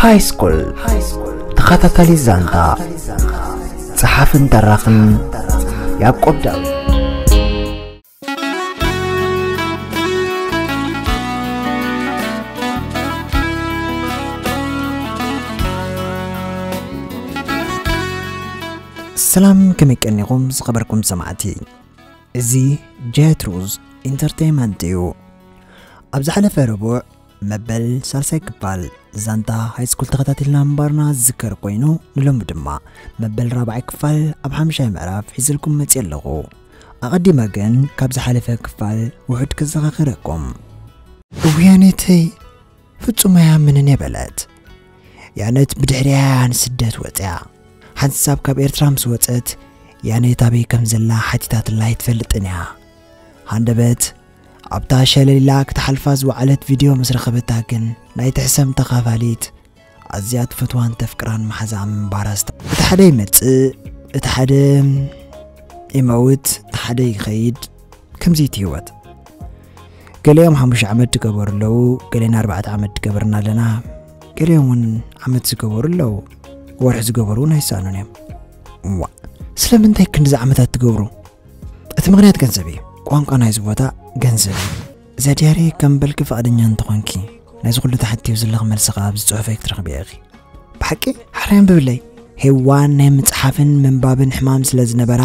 ሃይስኩል ተኸታታሊ ዛንታ፣ ጸሓፍን ተራኽን ያዕቆብ ዳዊት። ሰላም፣ ከመይ ቀኒኹም ዝኸበርኩም ሰማዕቲ? እዚ ጀትሩዝ ኢንተርቴይንመንት እዩ። ኣብ ዝሓለፈ ረቡዕ መበል ሳልሳይ ክፋል ዛንታ ሃይስኩል ተኸታቲልና ምንባርና ዝዝከር ኮይኑ፣ ንሎሚ ድማ መበል ራብዓይ ክፋል ኣብ ሓምሻይ ምዕራፍ ሒዘልኩም መፅእ ኣለኹ። ኣቐዲመ ግን ካብ ዝሓለፈ ክፋል ውሑድ ክዘኻኸረኩም። እውያኔተይ ፍጹም ኣያምንን እየ በለት። ያነት ብድሕሪያ ንስደት ወጽያ። ሓንሳብ ካብ ኤርትራ ምስ ወጸት፣ ያኔት ኣበይ ከም ዘላ ሓቲታትላ ኣይትፈልጥን እያ። ሃንደበት ኣብታ ሸለሊላ ክትሓልፋ ዝወዓለት ቪድዮ ምስ ረኸበታ ግን፣ ናይቲ ሕሰም ተኻፋሊት ኣዝያ ትፈትዋን ተፍቅራን መሓዛ ምንባራ ኣስታ-፣ እቲ ሓደ ይመጽእ፣ እቲ ሓደ ይመውት፣ እቲ ሓደ ይኸይድ። ከምዚ እቲ ህይወት። ገሊኦም ሓሙሽተ ዓመት ዝገበሩ ኣለዉ፣ ገሌና ኣርባዕተ ዓመት ዝገበርና ኣለና፣ ገሊኦም እውን ዓመት ዝገበሩ ኣለዉ፣ ወርሒ ዝገበሩ እውን ኣይሰኣኑን እዮም። እዋ፣ ስለምንታይ ክንድዚ ዓመታት ትገብሩ? እቲ ምኽንያት ገንዘብ እዩ። ቋንቋ ናይዚ ቦታ ገንዘብ እዩ። እዛ ዲያሪ ከም በልኪ ፍቓደኛ እንተኾንኪ፣ ናይዚ ኩሉ ተሓትዮ ዘለኺ መልሲ ኸኣ ኣብዚ ጽሑፍ ኣይክትረኽብያ ኢኺ። ብሓቂ? ሓራይ ኣንብብለይ። ሄዋን ናይ ምጽሓፍን ምንባብን ሕማም ስለ ዝነበራ፣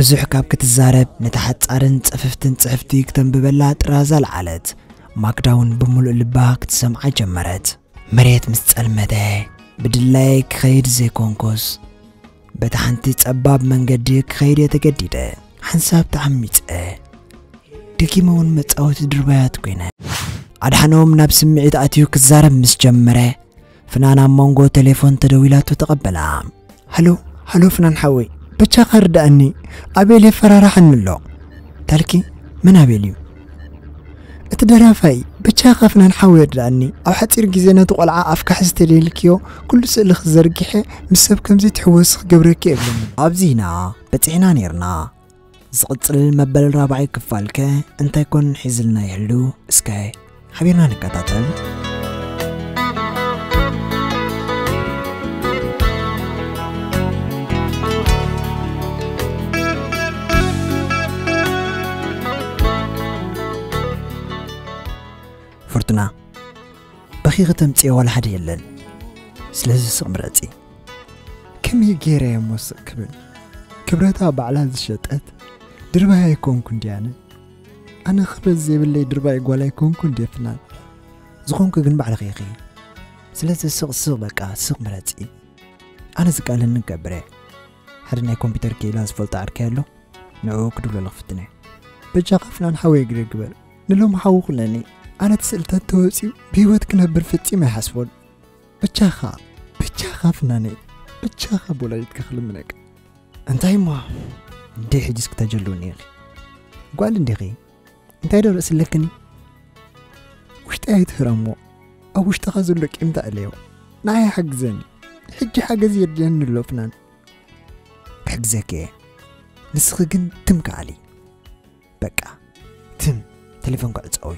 ብዙሕ ካብ ክትዛረብ፣ ነታ ሓጻርን ጽፍፍትን ጽሕፍቲ ክተንብበላ ጥራዝ ኣልዓለት። ማክዳ እውን ብምሉእ ልባ ክትሰምዓ ጀመረት። መሬት ምስ ጸልመተ፣ ብድላይ ክኸይድ ዘይኮንኩስ፣ በታ ሓንቲ ጸባብ መንገዲ ክኸይድ እየ ተገዲደ። ሓንሳብ ተዓሚጸ። ደጊመ እውን መጻወቲ ድርባያት ኮይነ። ኣድሓኖም ናብ ስምዒት ኣትዩ ክዛረብ ምስ ጀመረ፣ ፍናን ኣብ መንጎ ቴሌፎን ተደዊላቶ ተቐበላ። ሃሎ፣ ሃሎ ፍናን ሓወይ፣ በጃኻ ርድኣኒ፣ ኣቤል የፈራርሓኒ ኣሎ። ታልኪ፣ መን ኣቤል እዩ? እቲ ደራፋይ። በጃኻ ፍናን ሓወይ ርድኣኒ፣ ኣብ ሓጺር ግዜ ነቲ ቆልዓ ኣፍካ ሕዚ ተደይልክዮ፣ ኩሉ ስእልኺ ዘርጊሐ ምስ ሰብ ከምዚ ትሕወሲ ክገብረኪ የብለኒ። ኣብዚና በጺሕና ኔርና። ዝቕጽል መበል ራብዓይ ክፋልከ እንታይ ኮን ሒዝልና ይህሉ? እስከ ሓቢርና ንከታተል። ፍርቱና፣ በኺ ከተምጽዮ ዋላ ሓደ የለን። ስለዚ ስቕ ምረጺ። ከመይ ገይረ እየ እሞ ስቕ ክብል? ክብረታ ባዕላ ዝሸጠት ድርባይ ኣይኮንኩ እንድየ ኣነ። ኣነ ክብረት ዘይብለይ ድርባይ ጓል ኣይኮንኩ እንድየ ፍናን። ዝኾንኩ ግን ባዕልኺ ኢኺ። ስለዚ ስቕ ስቕ በቃ ስቕ ምረጺ። ኣነ ዝከኣለኒ ክገብር እየ። ሓደ ናይ ኮምፒውተር ክኢላ ዝፈልጦ ዓርከይ ኣሎ። ንዕኡ ክድውለሉ ክፍትን እየ። በጃኻ ፍናን ሓወይ ግደ ግበር። ንሎሚ ሓዊ ኩነኒ። ኣነ እቲ ስእልታት ተወጺኡ ብህይወት ክነብር ፈጺመ ኣይሓስቦን። በጃኻ፣ በጃኻ ፍናነይ፣ በጃኻ ብወላዲትካ ክልምነካ። እንታይ እሞ? እንዴ ሕጅስ ክተጀልውኒ ኢኺ? ጓል እንዲኺ? እንታይ ዶ ርእሲ ኣለክኒ? ውሽጠይ ኣይትህረሞ። ኣብ ውሽጥኻ ዘሎ ቂምታ እለዮ። ንዓይ ሓግዘኒ። ሕጂ ሓገዝ የድልየኒ ኣሎ ፍናን። ክሕግዘኪ እየ። ንስኺ ግን ትም ከኣሊ። በቃ፣ ትም፣ ቴሌፎን ክዕጸዊ።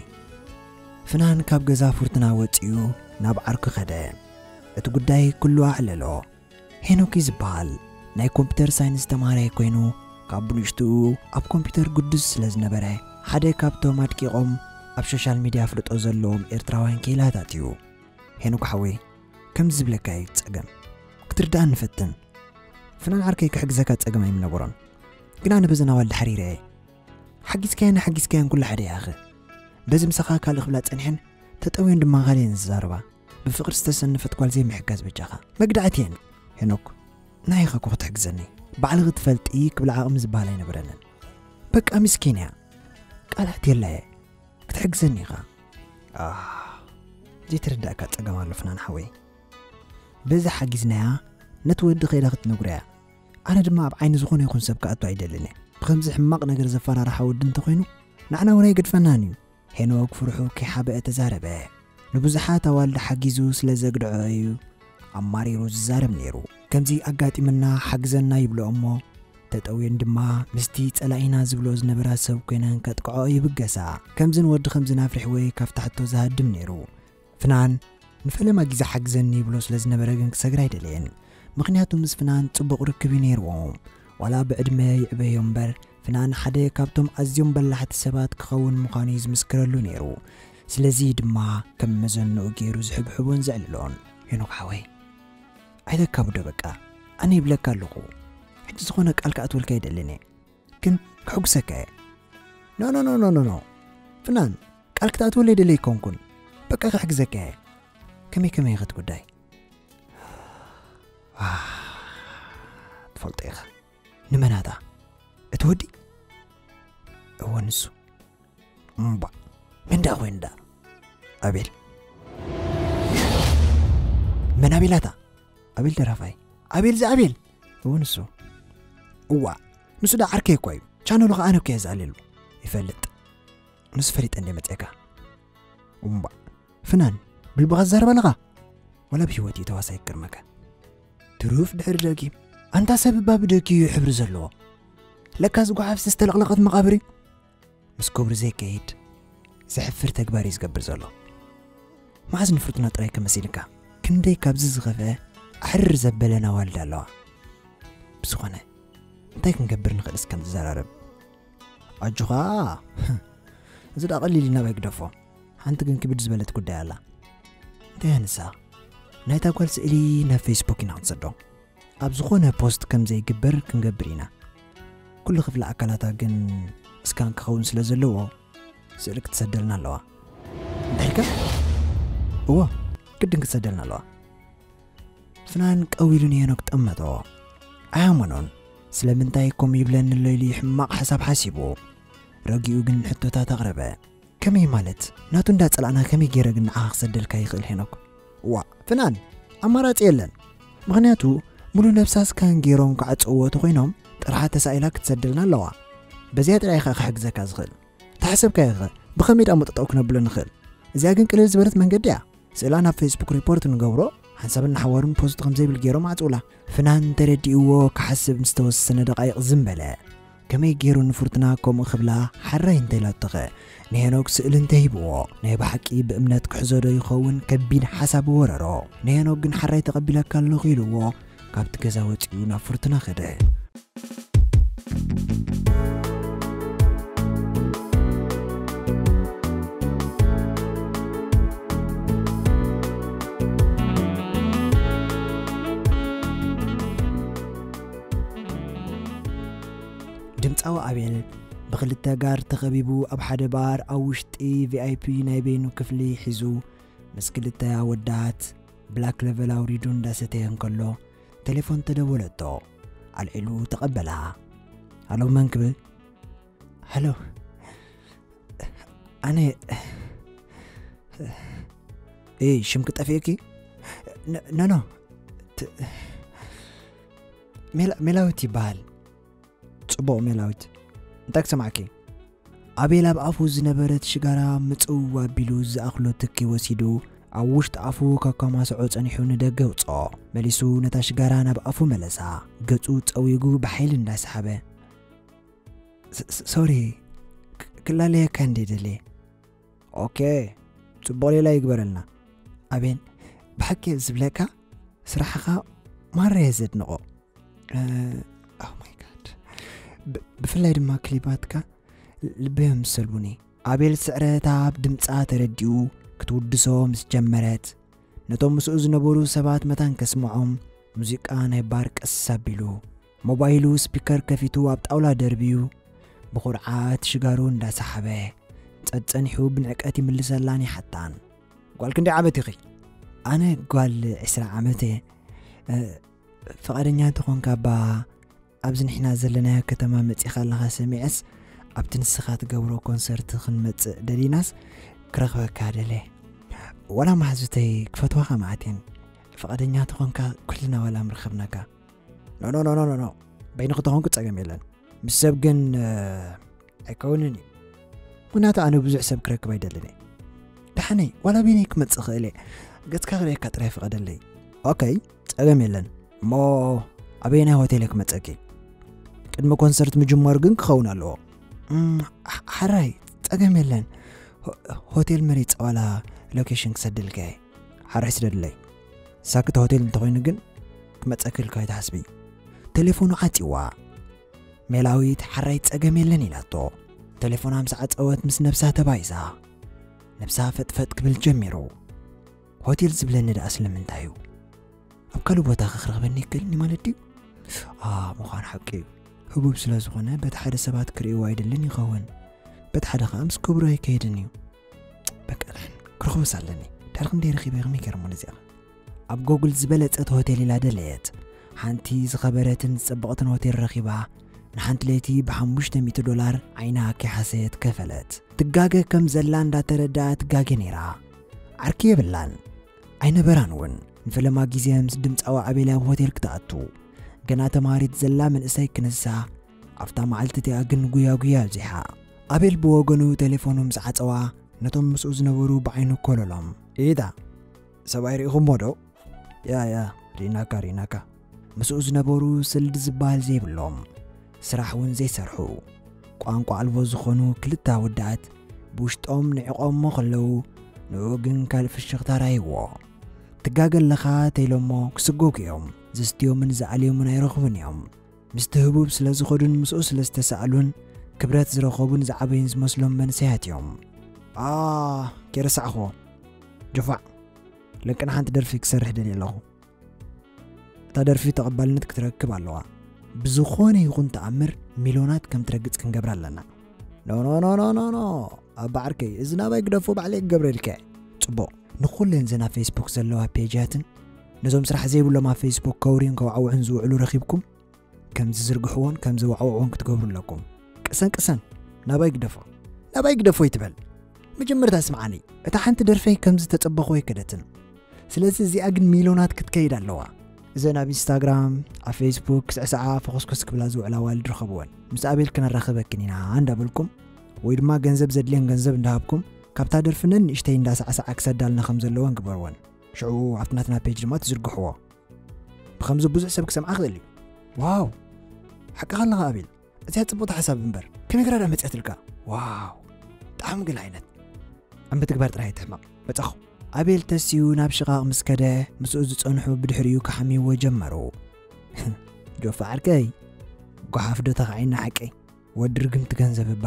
ፍናን ካብ ገዛ ፍርቱና ወጺኡ ናብ ዓርኩ ከደ። እቲ ጉዳይ ኩሉ ኣዕለሎ። ሄኖክ እዩ ዝበሃል። ናይ ኮምፒውተር ሳይንስ ተማሃራይ ኮይኑ፣ ካብ ብንእሽትኡ ኣብ ኮምፒውተር ግዱስ ስለ ዝነበረ፣ ሓደ ካብቶም ኣድቂቖም ኣብ ሶሻል ሚድያ ኣፍልጦ ዘለዎም ኤርትራውያን ክኢላታት እዩ። ሄኖክ ሓወይ፣ ከምዚ ዝብለካ እዩ ጸገም። ክትርድኣኒ ፈትን። ፍናን ዓርከይ ክሕግዘካ ጸገም ኣይምነበሮን። ግን ኣነ በዘን ኣዋልድ ሓሪረ እየ። ሓጊዝካየን ሓጊዝካየን ኩሉ ሓደ እያ ኣኸ። በዚ ምሳኻ ካልእ ክብላ ጸኒሐን፣ ተጠውየን ድማ ካልእ እየን ዝዛረባ። ብፍቕሪ ዝተሰነፈት ጓል ዘይምሕጋዝ በጃኻ። መግዳዕቲ እየን። ሄኖክ፣ ናይኻ እኮ ክትሕግዘኒ። ባዕልኺ ትፈልጢ ክብላ ዓቕሚ ዝበሃል ኣይነበረንን። በቃ ምስኪን እያ። ቃላት የላየ። ክትሕግዘኒ ኢኻ። ኣህ፣ ዘይተረዳእካ ጸገም ኣሎ ፍናን ሓወይ። በዚ ሓጊዝናያ ነቲ ወዲ ከይዳ ክትነግሮ እያ። ኣነ ድማ ኣብ ዓይኒ ዝኾነ ይኹን ሰብ ክኣቱ ኣይደልን እየ። ብኸምዚ ሕማቕ ነገር ዘፈራርሓ ወዲ እንተኾይኑ ንዓና እውን ኣይገድፈናን እዩ። ሄኖክ ፍርሑ ከይሓበአ ተዛረበ። ንብዙሓት ኣዋልድ ሓጊዙ ስለ ዘግድዖ እዩ ኣማሪሩ ዝዛረብ ነይሩ። ከምዚ ኣጋጢምና ሓግዘና ይብሎ እሞ ተጠውየን ድማ ምስቲ ጸላኢና ዝብሎ ዝነበራ ሰብ ኮይነን ከጥቅዖ ይብገሳ። ከምዝን ወዲ ከምዝን ኣፍሪሕወይ ካብታ ሕቶ ዝሃድም ነይሩ። ፍናን ንፈለማ ግዜ ሓግዘኒ ይብሎ ስለ ዝነበረ ግን ክሰግር ኣይደለየን። ምኽንያቱ ምስ ፍናን ጽቡቕ ርክብ እዩ ነይርዎ። ዋላ ብዕድመ ይዕበዮ እምበር፣ ፍናን ሓደ ካብቶም ኣዝዮም በላሕቲ ሰባት ክኸውን ምዃኑ እዩ ዝምስክረሉ ነይሩ። ስለዚ ድማ ከም መዘንኡ ገይሩ ዝሕብሕቦን ዘዕልሎን። ሄኖክ ሓወይ፣ ኣይተካብዶ በቃ። ኣነ ይብለካ ኣለኹ። ሕጂ ዝኾነ ቃል ክኣትወልካ ኣይደልን እየ። ግን ክሕጉሰካ እየ። ኖ፣ ኖ፣ ኖ፣ ኖ፣ ኖ፣ ኖ። ፍናን፣ ቃል ክትኣትወለይ ደለ ኣይኮንኩን። በቃ ክሕግዘካ እየ። ከመይ ከመይ ኢኸ እቲ ጉዳይ? ኣህ፣ ትፈልጦ ኢኻ። ንመናታ? እቲ ወዲ? እወ፣ ንሱ። እምባ። መን ደኣ ኮይኑ ደኣ? ኣቤል። መን ኣቤላታ? ኣቤል ደራፋይ። ኣቤል ዝኣቤል? እወ፣ ንሱ። እዋ፣ ንሱ ደኣ ዓርከይ እኮ እዩ። ቻነሉ ኸኣ ኣነ እኮ እየ ዝኣልየሉ። ይፈልጥ። ንሱ ፈሊጠ እንደ መጽኤካ። እምባ። ፍናን፣ ብልብኻ ትዛረብ ኣለኻ? ዋላ ብህይወት እዩ ተዋሳይ ክገርመካ። ትሩፍ ድሕሪ ደጊም። ኣንታ ሰብ እባ ብደጊ እዩ ሕብሪ ዘለዎ። ለካ እዚ ጓሓፍሲ ዝተለቕለቐት መቓብር እዩ። ምስ ክብሩ ዘይከይድ ዘሕፍር ተግባር እዩ ዝገብር ዘሎ። መዓዝ ንፍርቱና ጥራይ ከመሲልካ? ክንደይ ካብዚ ዝኸፍአ ኣሕርር ዘበለን ኣዋልድ ኣለዋ። ብዝኾነ፣ እንታይ ክንገብር ንኽእል እስከ ንዘራረብ። ኣጆኻ፣ እዚ ደኣ ቀሊል እዩ፣ ናባይ ግደፎ። ሓንቲ ግን ክብድ ዝበለት ጉዳይ ኣላ። እንታይ እያ ንሳ? ናይታ ጓል ስእሊ ናብ ፌስቡክ ኢና ክንሰዶ። ኣብ ዝኾነ ፖስት ከም ዘይግበር ክንገብር ኢና። ኩሉ ክፍለ ኣካላታ ግን እስካን ክኸውን ስለ ዘለዎ ስእሊ ክትሰደልና ኣለዋ። እንታይ ኢልካ? እዎ፣ ግድን ክትሰደልና ኣለዋ። ፍናን ቀው ኢሉ ንሄኖክ ጠመቶ። ኣያመኖን ስለምንታይ ከምኡ ይብለኒ ኣሎ ኢሉ ሕማቕ ሓሳብ ሓሲቡ። ረጊኡ ግን ሕቶታት ኣቕረበ። ከመይ ማለት? ናቱ እንዳጸላእና ከመይ ገይረ ግን ንዓኻ ክሰደልካ ይኽእል ሄኖክ? ዋእ ፍናን፣ ኣማራጺ የለን። ምኽንያቱ ሙሉ ነብሳ ስካን ገይሮም ክዓጽውዎ ተኾይኖም ጥርሓ ተሳኢላ ክትሰደልና ኣለዋ። በዚኣ ጥራይ ኢኻ ክሕግዘካ ዝኽእል። ተሓሰብካዮ ኸ ብኸመይ ደኣ መጠጠው ክነብሎ ንኽእል? እዚኣ ግን ቅልል ዝበለት መንገዲ እያ። ስእላ ናብ ፌስቡክ ሪፖርት ንገብሮ፣ ሓንሳብን ንሓዋሩን ፖስት ከም ዘይብል ገይሮም ዓጽውላ። ፍናን ተረዲእዎ ክሓስብ ምስ ተወሰነ ደቓይቕ ዝም በለ። ከመይ ገይሩ ንፍርቱና ከምኡ ክብላ ሓራይ እንተ ኢላቶኸ? ንሄኖክ ስእሊ እንተ ሂብዎ፣ ናይ ብሓቂ ብእምነት ክሕዞ ዶ ይኸውን? ከቢድ ሓሳብ ወረሮ። ንሄኖክ ግን ሓራይ ተቐቢለካ ኣለኹ ኢልዎ፣ ካብቲ ገዛ ወጺኡ ናብ ፍርቱና ከደ። ድምፃዊ ኣቤል ብኽልተ ጋር ተኸቢቡ ኣብ ሓደ ባር ኣብ ውሽጢ ቪኣይፒ ናይ በይኑ ክፍሊ ሒዙ ምስ ክልተ ኣወዳት ብላክ ለቨል ኣውሪዱ እንዳሰተየ እንከሎ ቴሌፎን ተደወለቶ። ኣልዒሉ ተቐበላ። ሃሎ መን ክብል? ሃሎ ኣነ እይ ሽምኪ ጠፊእኪ? ኖ ኖ ሜላዊት ይበሃል። ጽቡቕ ሜላዊት፣ እንታይ ክሰማዕኪ? ኣቤል ኣብ ኣፉ ዝነበረት ሽጋራ ምጽው ኣቢሉ ዝኣኽሎ ትኪ ወሲዱ ኣብ ውሽጢ ኣፉ ከከማስዖ ጸኒሑ ንደገ ኣውጽኦ። መሊሱ ነታ ሽጋራ ናብ ኣፉ መለሳ። ገጹ ጸዊጉ ብሓይሊ እንዳሰሓበ፣ ሶሪ፣ ክላለየካ እንደ ደልየ። ኦኬ፣ ጽቡቕ ሌላ ይግበረልና። ኣቤል፣ ብሓቂ ዝብለካ ስራሕኻ ማራ እየ ዘድንቖ። ኦ ማይ ጋድ፣ ብፍላይ ድማ ክሊባትካ ልበዮም ዝሰልቡኒ። ኣቤል ስዕረታ ኣብ ድምጻ ተረዲኡ ክትውድሶ ምስ ጀመረት፣ ነቶም ምስኡ ዝነበሩ ሰባት መታን ከስምዖም ሙዚቃ ናይ ባር ቀስ ኣቢሉ ሞባይሉ ስፒከር ከፊቱ ኣብ ጣውላ ደርብዩ ብኹርዓት ሽጋሩ እንዳሰሓበ ጸጸኒሑ ብንዕቀት ይምልሰላን ይሓታን። ጓል ክንደይ ዓመት ኢኺ? ኣነ ጓል ዕስራ ዓመት እየ። ፍቓደኛ እንተኾንካ እባ ኣብዚ ንሕና ዘለናዮ ከተማ መጺኻ ኣለኻ ሰሚዐስ ኣብቲ ንስኻ ትገብሮ ኮንሰርት ክንመጽእ ደሊናስ ክረኽበካ ደለ። ዋላ ማሕዙተይ ክፈትዋኻ መዓት እየን። ፍቓደኛ እንተኾንካ ኩልና ዋላ ምረኸብናካ። ኖ ኖ ኖ ኖ ኖ በይንኹ ተኾንኩ ጸገም የለን። ምስ ሰብ ግን ኣይከውንን እዩ። ምክንያቱ ኣነ ብዙሕ ሰብ ክረክብ ኣይደልን እየ። ደሓነይ ዋላ በይነይ ክመጽእ እኽእል እየ። ገጽካ ክርእየካ ጥራይ ፍቐደለይ። ኦከይ፣ ጸገም የለን። እሞ ኣበየናይ ሆቴል እየ ክመጸኪ? ቅድሚ ኮንሰርት ምጅማሩ ግን ክኸውን ኣለዎ። ሓራይ፣ ጸገም የለን። ሆቴል መሪጸ ዋላ ሎኬሽን ክሰደልካ እየ። ሓራይ ስደድለይ። ሳክት ሆቴል እንተኾይኑ ግን ክመጸኪ ኢልካ ኣይትሓስቢ። ቴሌፎኑ ዓጺዋ። ሜላዊት ሓራይ ጸገም የለን ኢላቶ። ቴሌፎና ምስ ዓጸወት ምስ ነብሳ ተባይሳ። ነብሳ ፈጥፈጥ ክብል ጀሚሩ። ሆቴል ዝብለኒ ደኣ ስለምንታይ እዩ? ኣብ ካልእ ቦታ ክረኽበኒ ይክእልኒ ማለት ድዩ? ኣ፣ ምዃን ሓቂ እዩ። ህቡብ ስለ ዝኾነ በቲ ሓደ ሰባት ክርእይዎ ኣይደልን ይኸውን። በቲ ሓደ ኸኣ ምስ ክብሩ ኣይከይድን እዩ። በቃ ድሕን ክረኽቦስ ኣለኒ። ድሕሪ ክንደይ ረኺበ ከመይ ገይረ እሞ ነዚኣ? ኣብ ጎግል ዝበለጸት ሆቴል ኢላ ደለየት። ሓንቲ ዝኸበረትን ዝጸበቐትን ሆቴል ረኺባ፣ ንሓንቲ ለይቲ ብ500 ዶላር ዓይና ከይሓሰየት ከፈለት። ትጋገ ከም ዘላ እንዳተረድኣት ትጋገ ነይራ። ዓርኪ የብላን። ኣይነበራን እውን። ንፈለማ ግዜ ምስ ድምጻዊ ኣቤል ኣብ ሆቴል ክትኣቱ። ገና ተማሃሪት ዘላ መንእሰይ ክንሳ፣ ኣብታ መዓልቲ እቲኣ ግን ጉያ ጉያ ኣብዚሓ። ኣቤል ብወገኑ ቴሌፎኑ ምስ ዓጸዋ፣ ነቶም ምስኡ ዝነበሩ ብዓይኑ ኮለሎም። "ኢታ፣ ሰብኣይ ርኢኹሞ ዶ?" "ያ፣ ያ፣ ርኢናካ፣ ርኢናካ." ምስኡ ዝነበሩ ስልዲ ዝበሃል ዘይብሎም፣ ስራሕ እውን ዘይሰርሑ፣ ቋንቋ ኣልቦ ዝኾኑ ክልተ ኣወዳት ብውሽጦም ንዕቖሞ ከለዉ፣ ንኡ ግን ካልእ ፍሽኽታ ራይዎ። "ትጋገ ኣለኻ" ተኢሎሞ ክስጎጉ እዮም። ዘስትዮምን ዝኣልዮምን ኣይረኽቡን እዮም። ምስቲ ህቡብ ስለ ዝኸዱን ምስኡ ስለ ዝተሳእሉን ክብረት ዝረኸቡን ዝዓበዩን ዝመስሎም መንእሰያት እዮም። "ኣ፣ ከይረሳዕኽዎ። ጆፋዕ፣ ለንቅና ሓንቲ ደርፊ ክሰርሕ ደልየ ኣለኹ። እታ ደርፊ ተቐባልነት ክትረክብ ኣለዋ። ብዝኾነ ይኹን ተኣምር ሚልዮናት ከም ትረግጽ ክንገብራ ኣለና።" "ኖ፣ ኖ፣ ኖ፣ ኖ፣ ኖ፣ ኖ። ኣባ ዓርከይ፣ እዚ ናባይ ግደፎ፣ ባዕለይ ክገብረ ኢልከ?" "ጽቡቕ። ንኹለን ዘን ኣብ ፌስቡክ ዘለዋ ፔጃትን ነዞም ስራሕ ዘይብሎም ኣብ ፌስቡክ ከውርዩን ከዋዕውዑን ዝውዕሉ ረኺብኩም ከም ዝዝርግሕዎን ከም ዝዋዕውዕዎን ክትገብሩ ኣለኩም። ቅሰን፣ ቅሰን፣ ናባይ ግደፎ፣ ናባይ ግደፎ ይትበል። መጀመርታ ስምዓኒ፣ እታ ሓንቲ ደርፈይ ከም ዝተጸበኹ ኣይከደትን። ስለዚ እዚኣ ግን ሚልዮናት ክትከይድ ኣለዋ። እዘን ኣብ ኢንስታግራም፣ ኣብ ፌስቡክ ክስዕስዓ ፈኾስኮስ ክብላ ዝውዕላ ኣዋልድ ርኸብወን። ምስ ኣቤል ክነራኽበክን ኢና እንዳበልኩም፣ ወይ ድማ ገንዘብ ዘድልየን ገንዘብ እንዳሃብኩም፣ ካብታ ደርፊ ነንእሽተይ እንዳሳዕሳዓ ክሰዳልና ከም ዘለወን ግበርወን። ሽዑ ኣብቲ ናትና ፔጅ ድማ ትዝርግሕዎ። ብኸምዚ ብዙሕ ሰብ ክሰምዓ ክኽእል እዩ። ዋው! ሓቅኻ ኣለኻ ኣቤል። እዚኣ ጽቡቕቲ ሓሳብ እምበር፣ ከመይ ገይራ ደኣ መጺኣትልካ? ዋው! ብጣዕሚ ገለ ዓይነት። ኣብ ምትግባር ጥራይ ኣይትሕመቕ። መጻኹ። ኣቤል ተሲኡ ናብ ሽቓቕ ምስ ከደ፣ ምስኡ ዝጸንሑ ብድሕሪኡ ክሓምይዎ ጀመሩ። ጆፋ ዓርከይ፣ ጓሓፍ ዶ ተኻዒና ሓቀይ? ወዲ ርግምቲ ገንዘብ እባ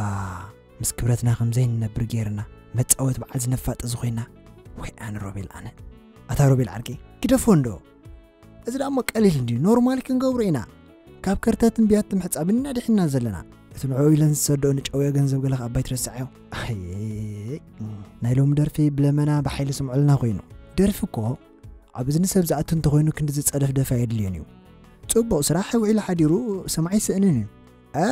ምስ ክብረትና ከም ዘይንነብር ገይርና፣ መጻወቲ በዓል ዝነፋጠ ዝኾይና። ወይ ኣነ ሮቤል ኣነ። ኣታ ሮቤል ዓርከይ፣ ግደፎ እንዶ። እዚ ደኣ እሞ ቀሊል እንድዩ፣ ኖርማል ክንገብሮ ኢና። ካብ ከርተትን ቢያትን ምሕጻብን ኢና ድሒንና ዘለና። እቲ ንዕኡ ኢለን ዝሰደኦ ንጨውዮ ገንዘብ ገለ ከኣ ኣባይ ትረስዓዮ። ኣየ፣ ናይ ሎሚ ደርፊ ብለመና ብሓይሊ ስምዑልና ኮይኑ። ደርፊ እኮ ኣብ እዝኒ ሰብ ዝኣቱ እንተኾይኑ ክንዲ ዝጸደፍ ደፋ የድልዮን እዩ። ጽቡቕ ስራሕ ውዒሉ ሓዲሩ ሰማዒ ይስእንን እዩ። እ፣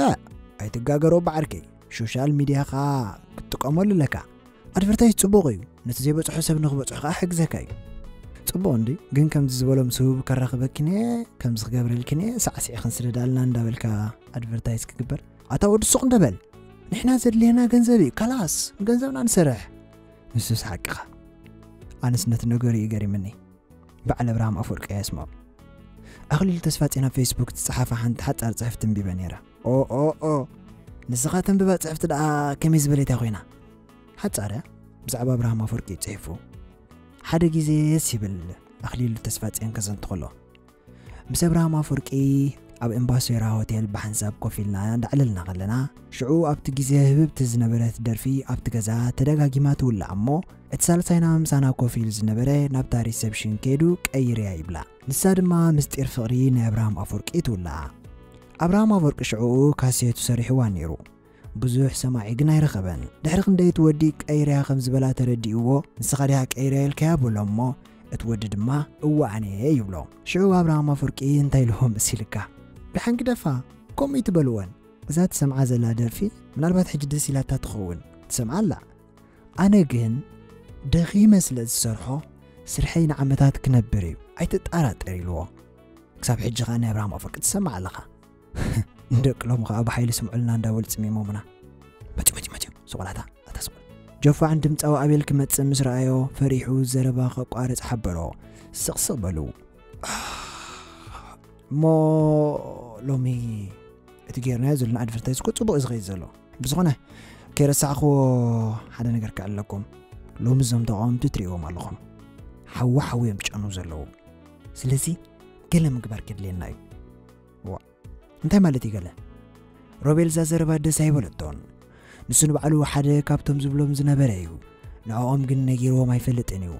ኣይትጋገሮ በዓርከይ። ሶሻል ሚድያኻ ክትጥቀመሉ ኣለካ። ኣድቨርታይዝ ጽቡቕ እዩ። ነቲ ዘይበጽሖ ሰብ ንኽበጽሖ ከኣ ሕግዘካ እዩ። ጽቡቕ እንዲ፣ ግን ከምዚ ዝበሎም ስሁብ ከራኽበክን እየ፣ ከምዚ ክገብረልክን እየ፣ ሳዕሲዕኽን ስደዳልና እንዳበልካ ኣድቨርታይዝ ክግበር። ኣታ ወዲ ሱቕ እንደበል። ንሕና ዘድልየና ገንዘብ እዩ። ካላስ፣ ንገንዘብና ንሰርሕ። ንሱስ ሓቅኻ። ኣነስ ነቲ ነገሩ እዩ ገሪምኒ። በዓል ኣብርሃም ኣፈወርቂ እያ ስሙ። ኣኽሊሉ ተስፋጽዮን ኣብ ፌስቡክ ዝጸሓፋ ሓንቲ ሓጻር ጽሕፍቲ ኣንቢበ ነይረ። ኦ፣ ኦ፣ ኦ። ንስኻ ተንብባ ጽሕፍቲ ደኣ ከመይ ዝበለት እያ ኮይና? ሓጻር እያ። ብዛዕባ ኣብርሃም ኣፈወርቂ እዩ ጽሒፉ። ሓደ ግዜ የስ ይብል ኣኽሊሉ ተስፋጽዮን ከዘንቱ ከሎ። ምስ ኣብርሃም ኣፈወርቂ ኣብ ኤምባሶራ ሆቴል ብሓንሳብ ኮፍ ኢልና እንዳዕለልና ከለና፣ ሽዑ ኣብቲ ግዜ ህብብቲ ዝነበረት ደርፊ ኣብቲ ገዛ ተደጋጊማ ትውላዕ እሞ፣ እቲ ሳልሳይና ምሳና ኮፍ ኢሉ ዝነበረ ናብታ ሪሰፕሽን ከይዱ ቀይርያ ይብላ። ንሳ ድማ ምስጢር ፍቕሪ ናይ ኣብርሃም ኣፈወርቂ ትውላዓ። ኣብርሃም ኣፈወርቂ ሽዑኡ ካሴቱ ሰሪሕዋ ነይሩ። ብዙሕ ሰማዒ ግን ኣይረኸበን። ድሕሪ ክንደይ እቲ ወዲ ቀይርያ ከም ዝበላ ተረዲእዎ፣ "ንስኻ ዲኻ ቀይርያ ኢልካያ?" በሎ እሞ፣ እቲ ወዲ ድማ፣ "እወ ኣነ እየ" ይብሎ። ሽዑ ኣብርሃም ኣፈወርቂ እንታይ ኢልዎ መሲልካ? "ደሓን ግደፋ፣ ከምኡ ይትበልወን። እዛ ትሰምዓ ዘላ ደርፊ ምናልባት ሕጂ ደስ ኢላታ ትኸውን፣ ትሰምዓ ኣላ። ኣነ ግን ደኺመ ስለ ዝሰርሖ ስርሐይ ንዓመታት ክነብር እዩ፣ ኣይትጠራጠር" ኢልዎ። ክሳብ ሕጂ ኸኣ ናይ ኣብርሃም ኣፈወርቂ ትሰምዕ ኣለኻ። ንደቂ ሎሚ ኸኣ ብሓይሊ ስምዑልና እንዳበሉ ጽሚሞምና። መጺኡ፣ መጺኡ፣ መጺኡ። ስቕ በል ኣታ፣ ኣታ ስቕ በል። ጆፋዕን ድምጻዊ ኣቤል ክመጽእ ምስ ረኣዮ ፈሪሑ ዘረባ ከቋርጽ ሓበሮ። ስቕ ስቕ በሉ። እሞ ሎሚ እቲ ጌርናዮ ዘለና ኣድቨርታይዝ እኮ ጽቡቕ እዩ ዝኸይድ ዘሎ። ብዝኾነ፣ ከይረሳዕኽዎ ሓደ ነገር ክዕለኩም። ሎሚ እዞም ተቓወምቲ ትርእይዎም ኣለኹም። ሓዊ ሓዊ እዮም ጨኑ ዘለዉ። ስለዚ ገለ ምግባር ከድልየና እዩ። ዋ፣ እንታይ ማለት እዩ ገለ? ሮቤል እዛ ዘረባ ደስ ኣይበለቶን። ንሱ ንባዕሉ ሓደ ካብቶም ዝብሎም ዝነበረ እዩ። ንዕኦም ግን ነጊርዎም ኣይፈልጥን እዩ።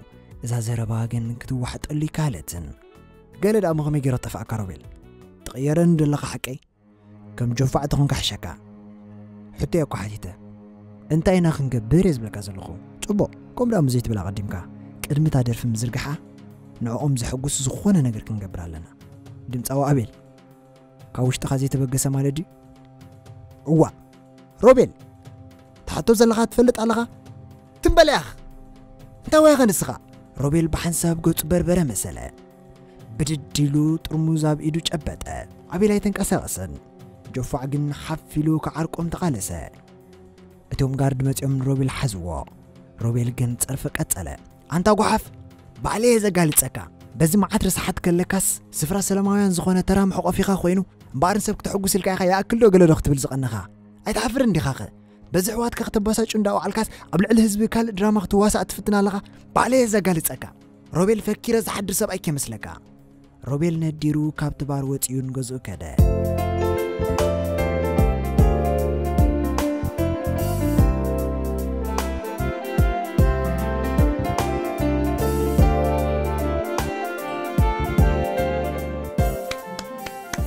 እዛ ዘረባ ግን ክትዋሕጠሉ ይከኣለትን። ገለ ደኣ ሞ ከመይ ገይረ ጠፍኣካ ሮቤል? ትቕየረኒ ዘለኻ ሓቀይ? ከም ጆፋዕ ተኾንካ ሕሸካ። ሕቶ እየ እኮ ሓቲተ። እንታይ ኢና ክንገብር እየ ዝብለካ ዘለኹ። ጽቡቕ፣ ከምኡ ደኣ እሞ ዘይትብል ኣቐዲምካ። ቅድሚ እታ ደርፊ ምዝርግሓ፣ ንዕኦም ዘሐጉስ ዝኾነ ነገር ክንገብር ኣለና። ድምጻዊ ኣቤል፣ ካብ ውሽጥኻ ዘይተበገሰ ማለት ድዩ? እዋ፣ ሮቤል፣ ትሓቶ ዘለኻ ትፈልጥ ኣለኻ? ትም በል ያኽ! እንታይ ወያኸ ንስኻ? ሮቤል ብሓንሳብ ገጹ በርበረ መሰለ። ብድድ ኢሉ ጥርሙዝ ኣብ ኢዱ ጨበጠ። ኣቤል ኣይተንቀሳቐሰን። ጆፋዕ ግን ሓፍ ኢሉ ክዓርቆም ተቓለሰ። እቶም ጋርድ መጺኦም ንሮቤል ሓዝዎ። ሮቤል ግን ጸርፊ ቀጸለ። ኣንታ ጓሓፍ፣ ባዕለየ ዘጋልጸካ። በዚ መዓት ረሳሓት ከለካስ ስፍራ ሰላማውያን ዝኾነ ተራ መሕቆፊኻ ኮይኑ እምበኣር ንሰብ ክተሐጉስ ኢልካ ኢኻ ይኣክል ዶ ገለ ዶ ክትብል ዝቐነኻ? ኣይትሓፍርን ዲኻኸ? በዚ ኣሕዋትካ ከተባሳጩ እንዳወዓልካስ ኣብ ልዕሊ ህዝቢ ካልእ ድራማ ክትዋሳእ ትፍትን ኣለኻ? ባዕለየ ዘጋልጸካ። ሮቤል ፈኪረ ዝሓድር ሰብኣይ ከይመስለካ። ሮቤል ነዲሩ ካብቲ ባር ወጺኡ ንገዝኡ ከደ።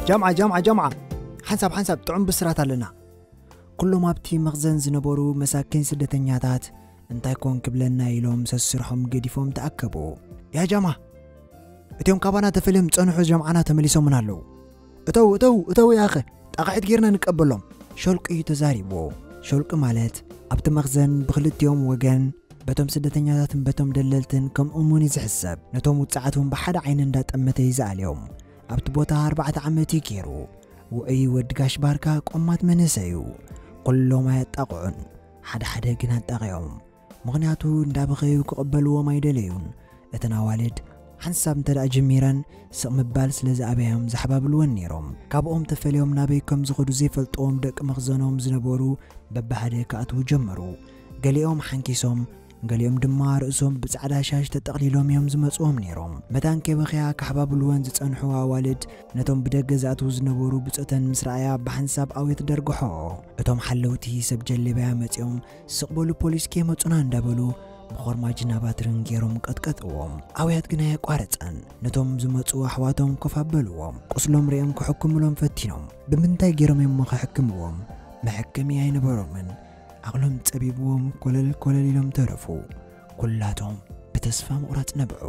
ጃምዓ፣ ጃምዓ፣ ጃምዓ። ሓንሳብ፣ ሓንሳብ ጥዑም ብስራት ኣለና። ኩሎም ኣብቲ መኽዘን ዝነበሩ መሳኪን ስደተኛታት እንታይ ኮን ክብለና ኢሎም ሰስርሖም ገዲፎም ተኣከቡ። ያ ጃማ፣ እቲኦም ካባና ተፈልዮም ዝጸንሑ ጀምዓና ተመሊሶምና ኣለዉ። እተው፣ እተው፣ እተው ያኸ፣ ጣቕዒት ጌርና ንቀበሎም። ሸልቁ እዩ ተዛሪቡ። ሸልቁ ማለት ኣብቲ መኽዘን ብክልቲኦም ወገን በቶም ስደተኛታትን በቶም ደለልትን ከም እሙን እዩ ዝሕሰብ። ነቶም ውጽዓት እውን ብሓደ ዓይኒ እንዳጠመተ እዩ ዝኣልዮም። ኣብቲ ቦታ ኣርባዕተ ዓመት እዩ ገይሩ። ውዑይ ወዲ ጋሽ ባርካ ቆማት መንእሰይ እዩ። ኩሎም ኣየጣቕዑን፣ ሓደ ሓደ ግን ኣጣቒዖም። ምኽንያቱ እንዳበኸዩ ክቕበልዎም ኣይደለዩን። እተን ኣዋልድ ሓንሳብ እንተ ደኣ ጀሚረን ስቕ ምባል ስለ ዝኣበዮም ዘሕባብልወን ነይሮም። ካብኦም ተፈልዮም ናበይ ከም ዝኸዱ ዘይፈልጥዎም ደቂ መኽዘኖም ዝነበሩ በብሓደ ክኣትዉ ጀመሩ። ገሊኦም ሓንኪሶም፣ ገሊኦም ድማ ርእሶም ብጻዕዳ ሻሽ ተጠቕሊሎም እዮም ዝመጽዎም ነይሮም። መታን ከይበኸያ ከሕባብልወን ዝጸንሑ ኣዋልድ ነቶም ብደገ ዝኣትዉ ዝነበሩ ብጾተን ምስ ረኣያ ብሓንሳብ ኣውየት ደርግሖኦ። እቶም ሓለውቲ ሰብ ጀለብያ መጺኦም ስቕ በሉ ፖሊስ ከይመጹና እንዳበሉ ብኾርማጅን ኣባትርን ገይሮም ቀጥቀጥዎም። ኣውያት ግን ኣየቋረጸን። ነቶም ዝመጹ ኣሕዋቶም ኮፍ ኣበልዎም። ቁስሎም ርእዮም ክሕክምሎም ፈቲኖም። ብምንታይ ገይሮም እዮም እሞ ክሕክምዎም? መሐከሚ ኣይነበሮምን። ዓቕሎም ጸቢብዎም ኮለል ኮለል ኢሎም ተረፉ። ኩላቶም ብተስፋ ምቑራጽ ነብዑ።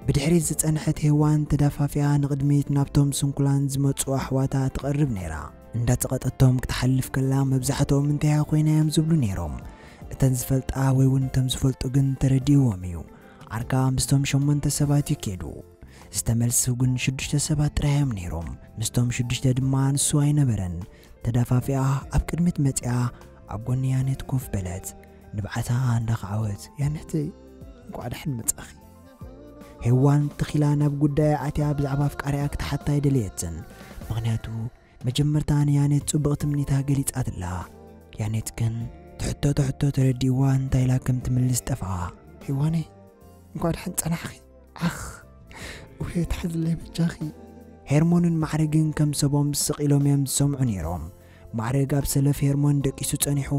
ብድሕሪት ዝጸንሐት ሄዋን ተዳፋፊኣ ንቕድሚት ናብቶም ስንኩላን ዝመጹ ኣሕዋታ ትቐርብ ነይራ። እንዳጸቐጠቶም ክትሓልፍ ከላ መብዛሕትኦም እንታይ ኮይና እዮም ዝብሉ ነይሮም። እተን ዝፈልጣ ወይ እውን እቶም ዝፈልጡ ግን ተረዲእዎም እዩ። ዓርካ ምስቶም ሸሞንተ ሰባት እዩ ከይዱ። ዝተመልሱ ግን ሽዱሽተ ሰባት ጥራይ እዮም ነይሮም። ምስቶም ሽዱሽተ ድማ ንሱ ኣይነበረን። ተዳፋፊኣ ኣብ ቅድሚት መጺኣ ኣብ ጎኒ ያኔት ኮፍ በለት። ንብዓታ እንዳኸዓወት፣ "ያኔተይ፣ እንኳዕ ደሓን መጻኺ." ሄዋን ትኺላ ናብ ጉዳያ ኣትያ ብዛዕባ ኣፍቃሪኣ ክትሓታ ኣይደለየትን። ምኽንያቱ መጀመርታ ንያኔት ጽቡቕ ትምኒታ ገሊጻትላ። ያኔት ግን ትሕቶ ትሕቶ ተረዲእዋ እንታይ ኢላ ከም ትምልስ ጠፍኣ። "ሄዋነይ፣ እንኳዕ ደሓን ጸናሕኺ። ዓኽ፣ ውሄ ትሓዝለይ በጃኺ." ሄርሞንን ማዕረግን ከም ሰቦም ስቕ ኢሎም እዮም ዝሰምዑ ነይሮም። ማዕረግ ኣብ ሰለፍ ሄርሞን ደቂሱ ጸኒሑ፣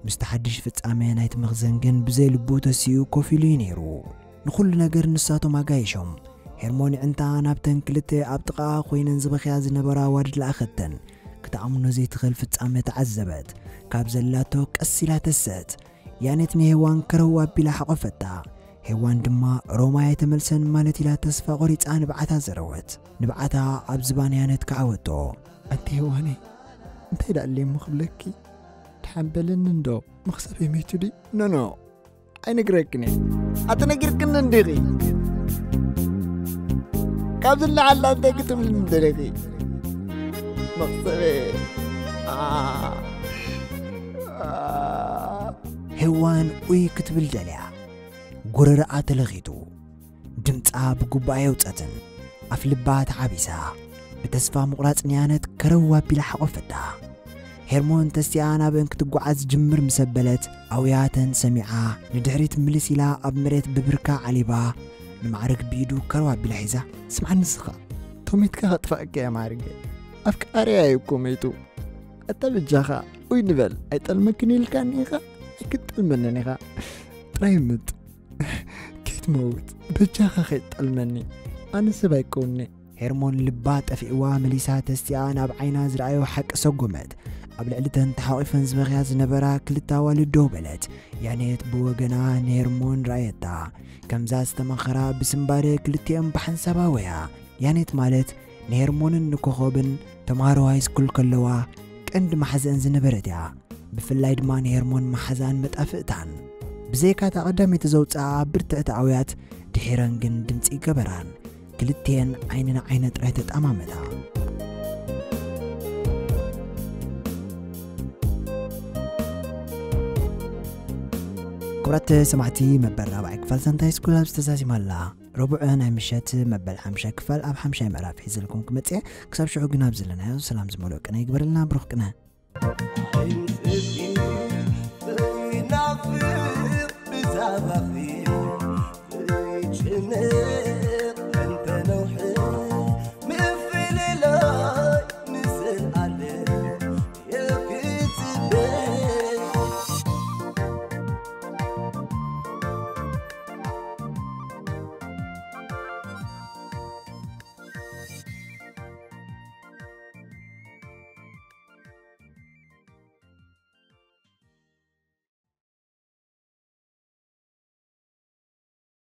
ምስቲ ሓድሽ ፍጻመ ናይቲ መኽዘን ግን ብዘይ ልቡ ተሲኡ ኮፍ ኢሉ እዩ ነይሩ። ንኹሉ ነገር ንሳቶም ኣጋይሾም። ሄርሞን ይዕንታ ናብተን ክልተ ኣብ ጥቓኣ ኮይነን ዝበኽያ ዝነበራ ኣዋልድ ለኣኸተን። ክትኣምኖ ዘይትኽእል ፍጻመ ተዓዘበት። ካብ ዘላቶ ቀስ ኢላ ተሰት። ያኔት ንሄዋን ከረው ኣቢላ ሓቖፈታ። ሄዋን ድማ ሮማ ኣይተመልሰን ማለት ኢላ ተስፋ ቆሪጻ ንብዓታ ዘረወት። ንብዓታ ኣብ ዝባን ያኔት ከዓወቶ። "ኣንቲ ሄዋነይ፣ እንታይ ደኣ ኣለይ እሞ ክብለኪ? ደሓን በለኒ እንዶ፣ መኽሰበይ መይቱ ድዩ?" "ኖ፣ ኖ፣ ኣይነግረክን እየ። ኣተነጊርክኒ እንዲኺ? ካብዚ ንላዕሊ እንታይ ክትብልኒ ደሊኺ? መኽሰበይ፣ ኣ፣ ኣ." ሄዋን ኡይ ክትብል ደልያ። ጎረረኣ ተለኺቱ። ድምጻ ብጉባኤ የውጸትን ኣፍልባ ተዓቢሳ ብተስፋ ምቑራጽ ንያነት ከረው ኣቢላ ሓቖፈታ። ሄርሞን ተሲኣ ናብአን ክትጓዓዝ ጅምር ምስ ኣበለት ኣውያተን ሰሚዓ ንድሕሪት ምልስ ኢላ ኣብ መሬት ብብርካ ዓሊባ ንማዕርግ ብኢዱ ከርዋ ኣቢላ ሒዛ። ስምዓኒ ንስኻ፣ ቶሜትካ ከጥፋእካ እየ ማዕርገ። ኣፍቃሪያ እዩ እኮ መይቱ። ኣታ በጃኻ፣ ኡይ ንበል፣ ኣይጠልመክን ኢልካኒ ኢኻ፣ ኣይክትጠልመንን ኢኻ። ጥራይ ምጥ። ከይትመውት፣ በጃኻ ከይትጠልመኒ። ኣነ ሰብ ኣይከውንኒ። ሄርሞን ልባ ጠፊእዋ መሊሳ ተስቲኣ ናብ ዓይና ዝረኣዮ ሓቂ ሰጎመት። ኣብ ልዕሊ ተን ተሓቂፈን ዝበኽያ ዝነበራ ክልተ ኣዋልድ ደው በለት። ያኔት ብወገና ንሄርሞን ረኣየታ። ከምዛ ዝተመኸራ ብስምባደ ክልቲኦም ብሓንሳብ ኣወያ። ያኔት ማለት ንሄርሞንን ንኮኾብን ተምሃሮ ሃይስኩል ከለዋ ቀንዲ መሓዘን ዝነበረት እያ። ብፍላይ ድማ ንሄርሞን መሓዛን መጣፍእታን። ብዘይካ እታ ቀዳመይቲ ዘውፅኣ ብርትዕቲ ኣውያት፣ ድሒረን ግን ድምፂ ይገበራን። ክልቲኤን ዓይኒ ንዓይኒ ጥራይ ተጣማመታ። ክቡራት ሰማዕቲ፣ መበል ራብዓይ ክፋል ሳንታ ሃይስኩል ኣብ ዝተዛዚማ ኣላ። ረቡዕ ናይ ምሸት መበል ሓምሻይ ክፋል ኣብ ሓምሻይ ምዕራፍ ሒዘልኩም ክመጽእ። ክሳብ ሽዑ ግን ኣብ ዘለናዮ ሰላም ዝመልኦ ቅነ ይግበረልና። ብሩኽ ቅነ።